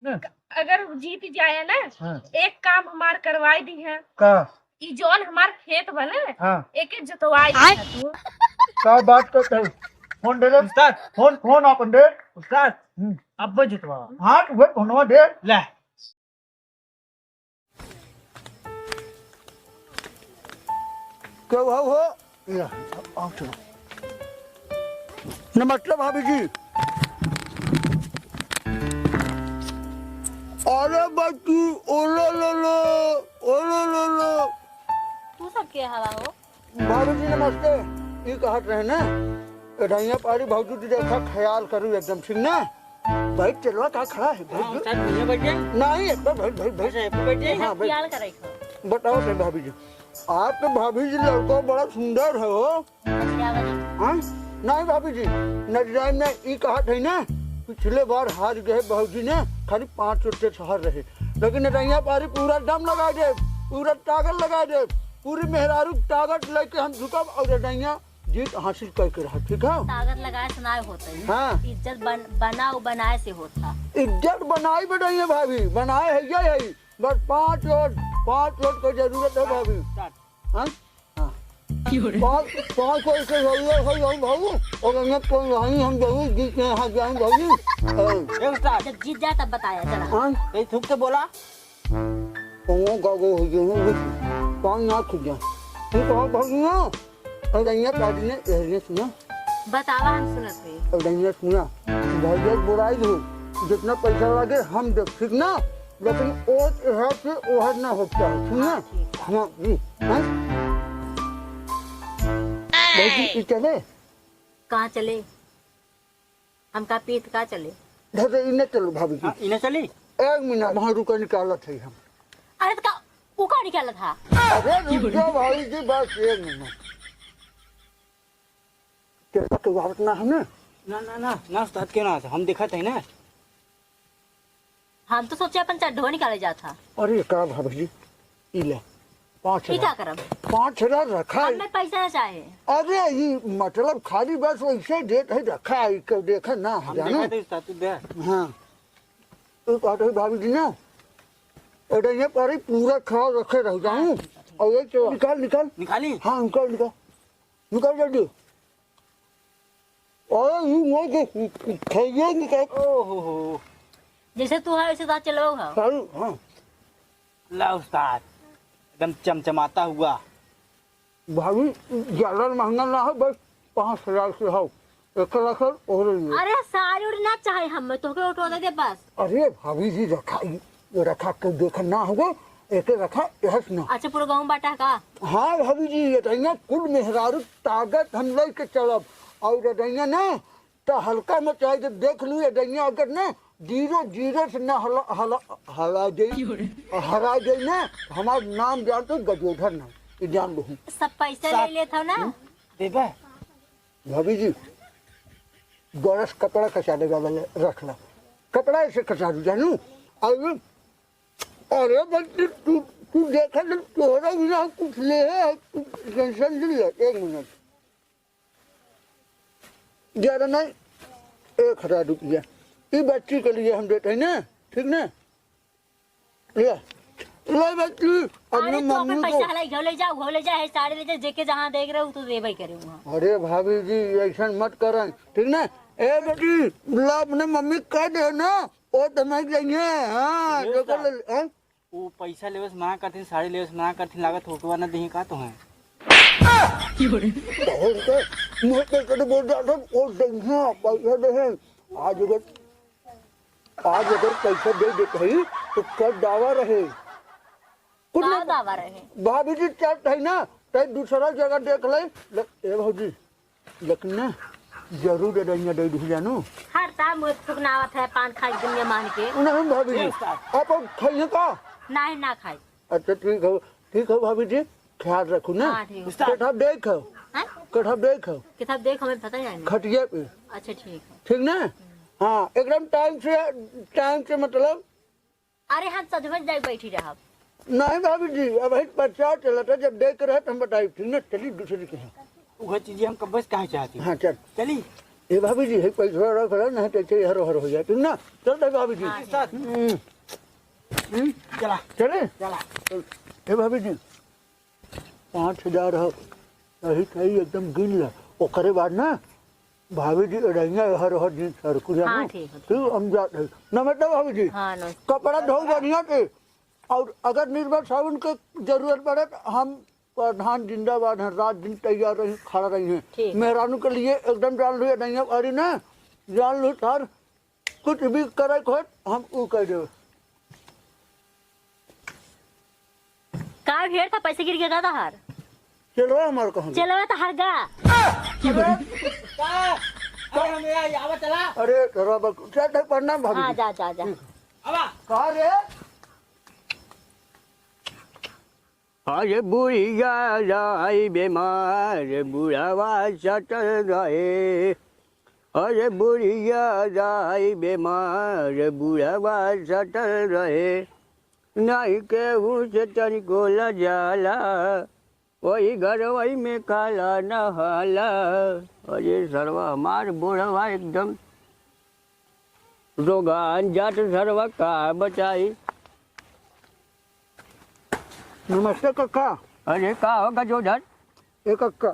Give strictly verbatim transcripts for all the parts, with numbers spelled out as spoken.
अगर जीत जाए ना, हाँ। एक काम हमार करवाई दिहे। का? ई जौन हमार खेत बा ना, हाँ। एके जोतवाई दिहे तू। का बात करत है? फोन दे रे। उस्ताद। फोन, फोन आपन दे। उस्ताद, हम्म। अब जोतवा। हाँ, तू फोनवा दे। ले। के हो, हो? या, आओ चलो। नमस्ते भाभी जी। अरे बच्ची, ओ लो लो लो, ओ लो लो लो। तू सब के हवा हो? भाभी जी नमस्ते। ई कहत रहे ना, एढ़ैया पारी भौजी जी देखा, ख्याल करू एकदम, ठीक ना? बैठ चलवा, का खड़ा है? बैठ हाँ, जो। उस्ताद, भैया बैठ जाए। नहीं, एक बार बैठ, बैठ, बैठ। अच्छा, एक बार बैठ जाए। हाँ, बैठ। ख्याल करे खा। बताओ सही भाभी जी, आपके भाभी जी लड़का बड़ा सुंदर है हो। अच्छा, क्या बात है? हाँ? नहीं भाभी जी, नजराई में ई कहत है ना, पिछले बार हार गए भौजी ने, खाली पाँच वोट से हार रहे, लेकिन एढ़ैया पारी पूरा दम लगा दे, पूरा ताकत लगा दे, पूरी मेहरारू ताकत लेके हम झुकब और एढ़ैया जीत हासिल करके रहा, ठीक है? ताकत लगाए से ना होता है। हाँ। इज्जत बन-, बनाओ बनाए से होता। इज्जत बनाई बनाई है भाभी, बनाए है, ये है। बस पाँच वोट, पाँच वोट की जरूरत है भाभी। हाँ? हाँ। पाँच, पाँच वोट की जरूरत है भाई, भाई। और हमें कौन नहीं, हम जरूर जीतने हैं, जान भाभी। हाँ। ए उस्ताद। जब जीत जाए तब बताया, चला। हाँ? कहीं थूक के बोला? कौनो गागो हो गए हैं, बुझ। पानी ना खिंचा। तू कहाँ भागी ना? एढ़ैया पारी ने एहरिया सुना। बतावा, हम सुनत हई। एढ़ैया सुना। भैया बुराई हो, जितना पैसा लागे हम देब, ठीक ना? लेकिन ओ एहर से ओहर ना होता है, ठीक ना? हाँ, ठीक। हाँ, जी, हाँ? भौजी, ई चले? कहाँ चले? हम का पीत का चले? धर दे, इन्हें चलो भाभी जी। हाँ, इन्हें चली? एक मिनट, वहाँ रुका निकालत है हम। अरे तो का, उ का निकालत हा? अरे रुक जाओ भाभी जी, बस एक मिनट। तेरा तो याद ना है ना? ना, ना, ना, ना उस्ताद, क्यों ना आता? हम देखत है ना। हम तो सोचे अपन चड्ढो निकाले जात हा। अरे का भाभी जी, ई ले, पाँच हजार। ई का करब? पाँच हजार रखा है। हमें पैसा ना चाहे। अरे, ई मतलब खाली बस वैसे देत है, रखा है, के देखा ना है, हम जानो? देखा थे, उस्ताद, तू दे। हाँ। तो कहते हैं, भाभी जी ना, एढ़ैया पारी पूरा ख्याल रखे रह जाऊँ। हाँ, ठीक है, ठीक है। और ये तो निकाल, निकाल। निकाली? हाँ, निकाल, निकाल। निकाल जल्दी। अरे, ई नहीं के खाइए नहीं के। ओहो हो। जैसे तू है, वैसे तो चलो, हाँ। चल, हाँ। ला उस्ताद, एकदम चमचमाता हुआ। भाभी, ज्यादा महंगा ना हो, बस पाँच हजार से हो। एक लाख और ये। अरे, साड़ी उड़ी ना चाहे हमें, तोहके उठवा दे दे बस। अरे, भाभी जी, रखा, ये रखा के देख ना होगे, एके रखा, यहस ना। अच्छा, पूरा गाँव बाटा है का? हाँ, भाभी जी, एढ़ैया कुल मेहरारू ताकत हम लेके चलब। और एढ़ैया ना, तो हल्का मचाई के देख लू, एढ़ैया अगर ना, जीरो, जीरो से ना हला, हला, हला जाई, हरा जाई ना, हमार नाम जानते गजोधर ना, ये जान लू। सब पैसा ले लेत हो ना? हम्म? देबे? भाभी जी, गरस कपड़ा कचारे वाला ले, रख ला। कपड़ा ऐसे कचारू जानू। अरे, अरे बच्ची, तू, तू देखा ना, तोहरा बिना कुछ ले है, तू टेंशन नहीं ले। एक मिनट। ज्यादा नहीं, एक हजार रुपया। ई बच्ची के लिए हम देते हैं ना, ठीक ना? ले, ले बच्ची, अपने अरे, तू अपन मम्मी को पैसा हलाई, घर ले जा, घर ले जा, है साड़ी ले जा, जेके जहाँ देख रहे हो, तो देबे करे वहाँ। अरे भाभी जी, ऐसा मत करन, ठीक ना? ए बेटी, ला अपने मम्मी कह दे ना, वो तो नहीं देंगे, हाँ, ये जो कर क्या? ले, हाँ? वो पैसा लेवे से मना करथिन, साड़ी लेवे से मना करथिन, लागत फोटोवा ना देही का तो है? बहुत के मुंह पे कट बोल जाता, वो देंगे, पैसा दे। आज अगर आज अगर पैसा दे देत हई, तो कल दावा रहे। कुछ का ना दावा रहे? भाभी जी चलत है ना, तै दूसरा जगह देख ले। ले, ए भौजी, लेकिन ना, जरूर एढ़ैया दे दी जानू। हर ता मुँह फुकनावत है, पान खाई दुनिया मान के। नहीं भाभी जी, ए उस्ताद। आप अब खाइए का? नहीं, ना खाई। अच्छा, ठीक है, ठीक है भाभी जी, ख्याल रखू ना। हाँ, ठीक है। उस्ताद। किताब देख हो? हैं? किताब देख हो? किताब देख, हमें पता ही नहीं। खटिया पे। अच्छा, ठीक है। ठीक ना? हाँ, एकदम टाइम से, टाइम से मतलब। अरे, हम सजमज जाए बैठी रहब। नहीं भाभी जी, अब ही प्रचार चलत है, जब देख रहे तो हम बताई, ठीक ना? चली दूसरी के यहाँ। उहे चीज हम कब्बे से कहे चाहती हूँ। हाँ, चल। चली। ए भाभी जी, है पैसा रख रहा, नहीं तो ऐसे हर हर हो जाए, ठीक ना? चल दे भाभी जी। हाँ। हम्म। हम्म? चला। चले? चला। ए भाभी जी, पाँच हजार हो, सही सही एकदम गिन ले। ओकरे बाद ना, भाभी जी, अढ़ैया हर हर दिन सर कुछ हाँ, ना। ठीक है, ठीक तू है। हम जात है। नमस्ते भाभी जी। हाँ, नमस्ते। कपड़ा धो बढ़िया के। और अगर निर्मल साबुन के जरूरत पड़े तो हम प्रधान जिंदाबाद हैं, रात दिन तैयार रही, खड़ा रही हैं। ठीक। मेहरानू के लिए एकदम जान लो, अढ़ैया पारी ना, जान लो सर, कुछ भी करे को हम ऊ कर देवे। का ढेर था, पैसे गिर गया दादा हार। चलो हमार कहूँ। चलो तो हर गा। अरे, का? अरे, हम यहाँ आवा चला। अरे, तोरा बक-, चल, चल, प्रणाम भाभी हाँ, जी। जा, जा, जा। ठीक। आवा। का रे? अरे बुढ़िया जाई बेमार, बुढ़वा सटल रहे। अरे बुढ़िया जाई बेमार, बुढ़वा सटल रहे। नाही केहू से तनिको लजाला, वही घर वही में खाला नहाला। अरे सरवा हमार बुढ़वा एकदम रोगान जात सरवा का बताई। नमस्ते कक्का। अरे का हो गजोधर? ए कक्का,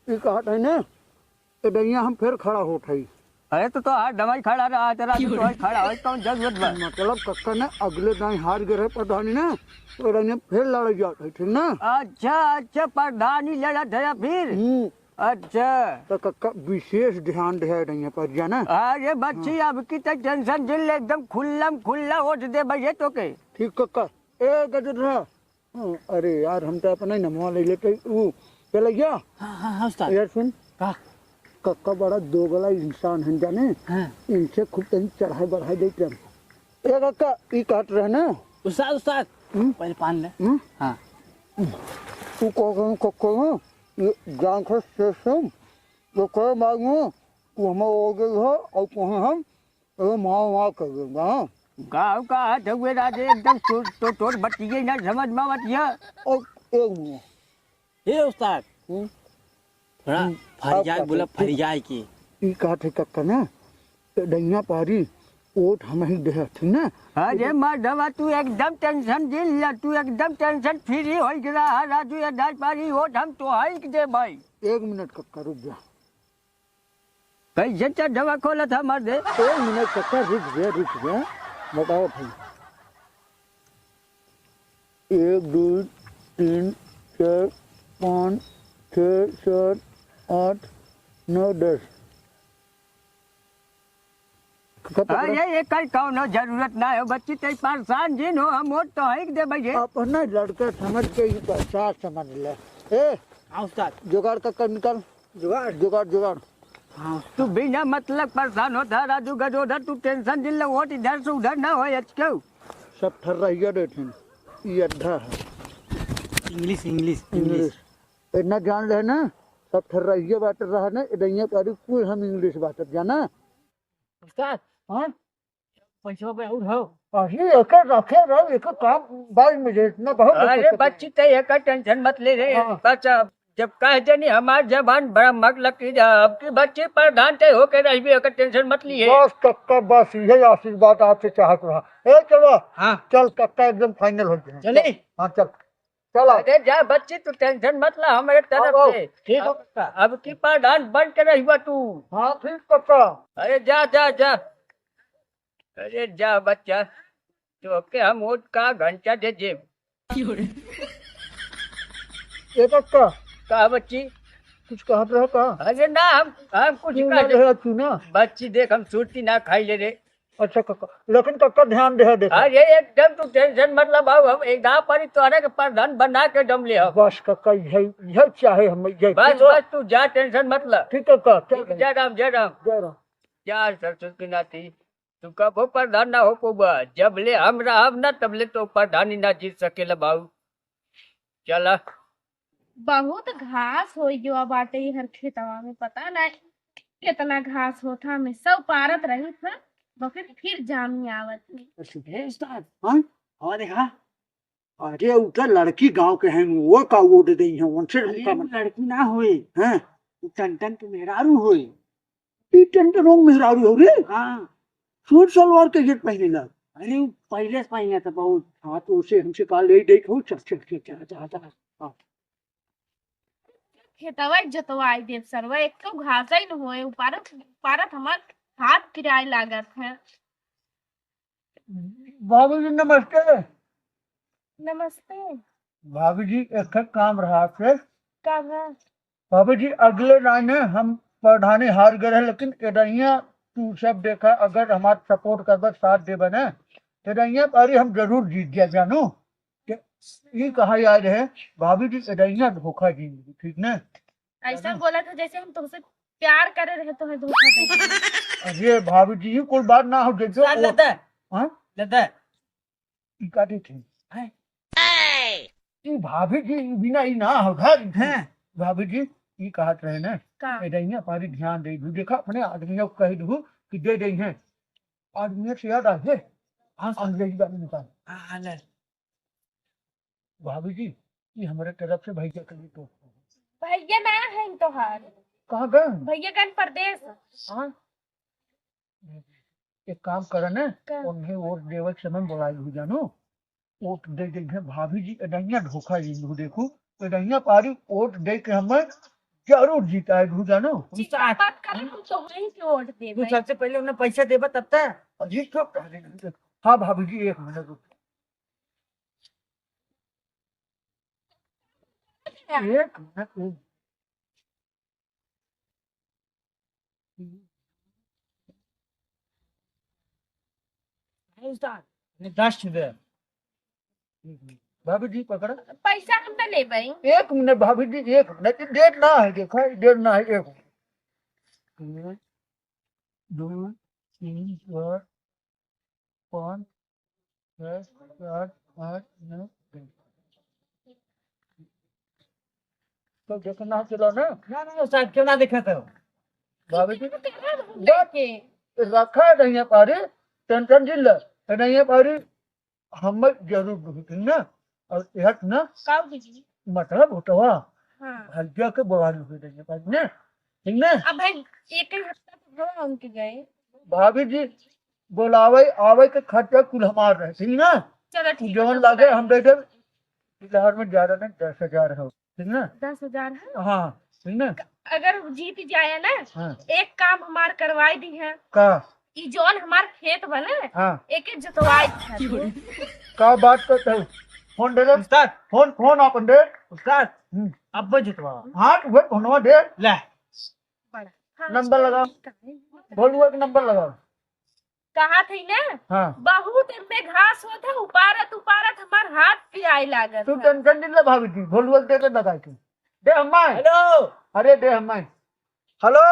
ई कहत है ना, ए डैया हम फिर खड़ा होत है। अरे तो, तो हर दवाई खड़ा रहा, तेरा तो तोहर खड़ा होई, कौन जरूरत बा? मतलब कक्का ने अगले दाई हार गए रहे प्रधानी ना, तो डैया फिर लड़ जात है, ठीक ना? अच्छा, अच्छा, प्रधानी लड़त है फिर? हम्म। अच्छा। तो कक्का विशेष ध्यान दे डैया पर जाना। अरे बच्ची, हाँ। अब की तो टेंशन जिन ले, एकदम खुल्लम खुल्ला वोट दे भैया तो के। ठीक कक्का। ए गजोधर, हाँ, अरे यार, हम तो अपना ही नमवा ले लेते। ऊ, चला गया? हाँ, हाँ, हाँ, उस्ताद। यार सुन, का? कक्का बड़ा दोगला इंसान है जाने। हाँ। इनसे खूब तनी चढ़ाई बढ़ाई देते हम। ए कक्का, ई कहत रहे ना? उस्ताद, उस्ताद, हम्म? पहले पान ले। हम्म? हाँ। तू कह कक्का ना, ये जान खस से सुन, तो कह मांगू, तू हमारा हो गई हो और कहें हम अरे माँ, माँ कर देगा, हाँ? गाँव का हाथ हुए राजे, एकदम तो, तो, तोर बतिये ना समझ में आवत है। ओ, एक मिनट। हे उस्ताद, हम्म? थोड़ा हम्म, फरियाई आप बोला, कहते हैं, फरियाई की। ई कहत है कक्का ना, तो डैया पारी वोट हम ही दे, ठीक ना? अरे मर्दवा, तू एकदम टेंशन जिन ला, तू एकदम टेंशन फ्री हो गया है राजू, ये दाई पारी वोट हम तो ही दे भाई। एक मिनट कक्का, रुक जा। कैसे चड्ढवा खोलत है मर्दे? एक मिनट कक्का, रुक जा, रुक जा, बताओ भाई। एक, दो, तीन, चार, पाँच, छः, सात, आठ, नौ, दस। कक्का पकड़ा। अरे, एकर कौनो जरूरत ना हो, बच्ची, तई परेशान जिन हो, हम वोट तो ही दे भैया। अपना लड़का समझ के ही परेशान समझ ले। ए, हाँ, उस्ताद। जुगाड़ कक्का निकाल। जुगाड़? जुगाड़, जुगाड़। हाँ, तू बिना मतलब परेशान होता, राजू गजोधर, तू टेंशन जिन ले, वोट इधर से उधर ना हो, अचकेउ। सब ठर्राइया देथिन, ई अड्ढा है। इंग्लिश, इंग्लिश, इंग्लिश। इंग्लिश। इतना जान रहे ना, सब ठर्राइया बात रहा ना, इधर पर कुल हम इंग्लिश बात जाना। उस्ताद, हाँ? पैसवा पे और हो। अरे, एकर रखे रहो, एकर काम बाद में जे इतना बहुत अरे, बच्ची, ते एकर टेंशन मत ले रे। हाँ। बस, अब जब कह देनी हमार जबान बड़ा मत लकी जा, अब की बच्ची प्रधान ते होके रहबी, एकर टेंशन मत लिए। बस कक्का, बस यही आशीर्वाद आपसे चाहत रहा। ए, चलो। हाँ। चल कक्का, एकदम फाइनल हो गया। चली? हाँ, चल। चलो। अरे जा बच्ची, तू टेंशन मत ला हमरे तरफ से। ठीक है अब, कक्का। अब की प्रधान बन के रहिबा तू। हाँ, ठीक कक्का। अरे जा, जा, जा। अरे जा बच्चा, तोके हम वोट का घंटा दे देब। ए कक्का। का बच्ची? कुछ कहत रहो का? अरे ना, हम, हम कुछ क्यों ना कह दे। रहे तू ना? बच्ची देख, हम सुरती ना खाई ले रे। अच्छा कक्का, लेकिन कक्का ध्यान दे, देखा। अरे एकदम तू टेंशन मत ला बाबू, हम एक दाव पारी तोहरा के प्रधान बना के दम ले हम। बस कक्का, यही, यही चाहे हम, यही। बस, चलो। बस तू जा, टेंशन मत ला। ठीक है कक्का, चल ठीक, भाई। जय राम, जय राम। जय राम। जा सरस्वती नाथी, तू कबो प्रधान ना हो पउबा। जब ले हम रहब ना, तब ले तो प्रधानी ना जीत सकेला बाबू। चला। बहुत घास होइ गवा बाटे हर खेतवा में, पता नहीं कितना घास होत है, हमेशा उपारत रही था, बखत फिर जामी आवत है। ए उस्ताद, हाँ? हवा देखा। अरे, उ तो लड़की गांव के हैं, वो का वोट दे हैं, उनसे अरे, उनका वो मत-, लड़की ना होए। हैं? उ टन टन के मेहरारू होए। ई टनटन हो मेहरारू हो रे। हाँ। सूट सलवार के जेट पहने ना। अरे, वो पहले से पहने था बहुत। हाँ, तो उसे हमसे कहा, "ले, ले, हो, चल, चल, चल, चल, चल, चल।" हाँ। खेतवा जोतवाई देब सरवा, एक तो घास ही न होए, उपारत, उपारत हमार हाथ पिराए लागत है। बाबूजी, नमस्ते। नमस्ते। भाभी जी, एक ठे काम रहा आपसे। का बा? भाभी जी, अगले महीने हम प्रधानी हार गए रहे, लेकिन एदहिया तू सब देखा, अगर हमार support करबे, साथ देबे ना, एदहिया पारी हम जरूर जीत जाए जानू। के ई कहा याद है, भाभी जी एदहिया धोखा दी, ठीक ना? ऐसा बोला था जैसे हम तुमसे प्यार करे रहे, तुम्हें धोखा दे दिया। अरे भाभी जी, ई कोई बात ना हो, देखो सर, वो लेते हैं। हाँ? लेते हैं। ई का देत है? हैं? ई भाभी जी, ई बिना ई ना हो घर। हैं? भाभी जी, ई कहत रहे ना, का? एदहिया पारी ध्यान दे दू। देखा, अपने आदमियों को कह दू कि दे दे हैं। आदमी से याद आ गए। हाँ, सर। अंग्रेजी वाले निकाल। हाँ, हाँ, ले। भाभी जी, ई हमरे तरफ से भैया के लिए तो। भैया ना है तोहार। कहाँ गए? भैया गन परदेश। हाँ? एक काम करे ना, का? उन्हें वोट देवे के समय बुलाई भी जानू, वोट दे दे है भाभी जी, एदहिया धोखा दे दू, देखू, एदहिया पारी वोट दे के हमें जरूर जिताए दू जानू। चिंता मत कर, हम तो वहीं के वोट तू देबे। सबसे पहले उन्हें पैसा देबा तब तक। अजी, चुप रह रे। हाँ भाभी जी, एक मिनट रुक। एक मिनट, एक। है उस्ताद, ने दस दे। भाभी जी पकड़ा। पैसा हम ना लेबै। एक मिनट भाभी जी, एक मिनट, ये डेढ़ ना है, देखा, ये डेढ़ ना है, एक मिनट। दो, तीन, चार, पाँच, छः, सात, आठ, नौ, दस। तो देखना चलो ना। ना, ना, उस्ताद, क्यों ना देखा तो? भाभी जी, लेके। रखा नहीं है पारी, टेंशन जिन ले, नहीं है पारी, हम जरूर दुखी ना, और यह ना काऊ दीदी। मतलब होटवा, हाँ। भैया के बोला नहीं दे पारी ना, ठीक ना? अब भाई, एक ही हफ्ता तो हुआ उनके गए। भाभी जी, बोलावे, आवे के खर्चा कुल हमार रहे, ठीक ना? चलो, ठीक है, जवन तो लागे, हम दे देब। फिलहाल में ज्यादा नहीं, दस हजार हो, ठीक ना? दस हजार है? हाँ, ठीक ना? अगर जीत जाए ना, हाँ। एक काम हमार करवाई दी है। का? ई जौन हमार खेत बा ना, हाँ। एके जोतवाई दी है। का बात करते हो? फोन दे दे। उस्ताद। फोन, फोन अपन दे। उस्ताद, हम्म। अब जोतवा। हाँ, तो वही फोनवा दे। ले। बड़ा। हाँ, नंबर लगाओ। ठीक है। भोलुआ के नंबर लगाओ। कहा थी ना? हाँ। बहुत एमे घास होत है, उपारत उपारत हमार हाथ पिराए लागत तू है। टेंशन नहीं ले भाभी जी, भोलुआ के दे दे लगा के। दे हमारे। हेलो। अरे दे हमारे। हेलो।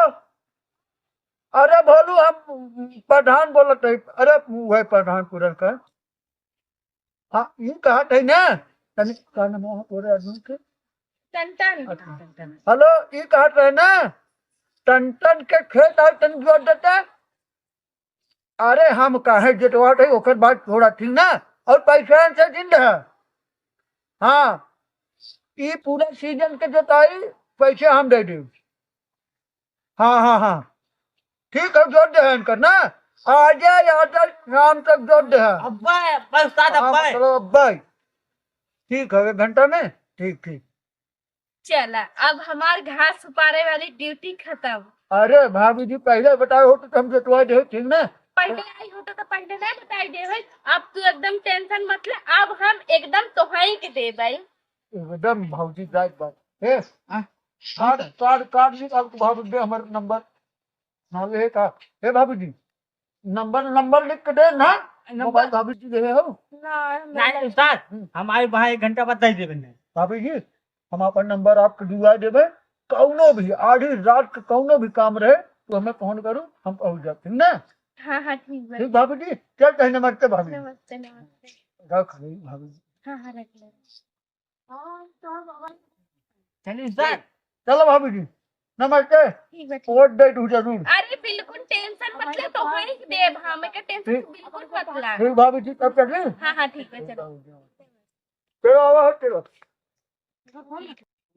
अरे भोलू, हम प्रधान बोलत है। अरे वह प्रधान पुरन का। हाँ, ई कहत है ना, तनी का नाम है तोरे आदमी के? टनटन। अच्छा। हेलो, ई कहत है ना, टनटन के खेत और तनी जोत देता। अरे हम काहे जोतवात है, ओकर बाद थोड़ा ठीक ना, और पैसा से जिंद है। हाँ, ई पूरा सीजन के जोताई पैसे हम दे देब। हाँ, हाँ, हाँ। ठीक है, जोत दे है इनकर ना। आजे या आजे शाम तक जोत दे है। अब्बा, अब्बा, उस्ताद, हाँ, अब्बा। मतलब अब्बा। ठीक है, एक घंटा में। ठीक, ठीक। चला, अब हमार घास उपारे वाली ड्यूटी खत्म। अरे भाभी जी, पहले बताए होते तो हम जोतवा दे, ठीक ना? पहले आई होते तो पहले नहीं बताई दे भाई। अब तू एकदम टेंशन मत ले, अब हम एकदम तोहाई के दे भाई। एकदम भौजी जात बात। ए, हाँ? कार्ड, कार्ड, कार्ड निकाल के भाभी दे हमर नंबर। हाँ, ले का? ए भाभी जी, नंबर, नंबर लिख के दे ना। नंबर? मोबाइल भाभी जी दे हो? ना, नहीं, उस्ताद, हम्म। हम आए वहाँ एक घंटा बाद दे देबे नहीं। भाभी जी, हम अपन नंबर आपके दिवा देबे। कौनो भी, आधी रात के कौनो भी काम रहे, तो हमें फोन करो, हम पहुँच जाते हैं ना। हाँ, हाँ, ठीक बा। ठीक भाभी जी, चल कहीं नमस्ते भाभी। नमस्ते, नमस्ते। रख ले भाभी जी। हाँ, हाँ, रख ले। चलिए सर। चलो भाभी जी, नमस्ते। ठीक बा, ठीक। वोट दे दू जरूर। अरे बिल्कुल टेंशन मत ले, तो वही देब, हमें के टेंशन ठीक। बिल्कुल मत ला। ठीक भाभी जी, तब चलिए। हाँ, हाँ, ठीक है, चलो। चलो, आओ, चलो।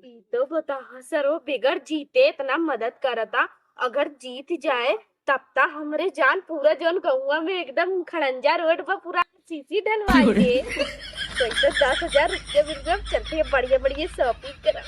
ई तो बता, सरो बिगर जीते इतना मदद करता, अगर जीत जाए तब ता हमरे जान पूरा जौन गौवा में एकदम खड़ंजा रोड पर पूरा सीसी डलवाइए। तो इधर दस हजार रुपया मिल गया, चलते हैं बढ़िया बढ़िया शॉपिंग करा।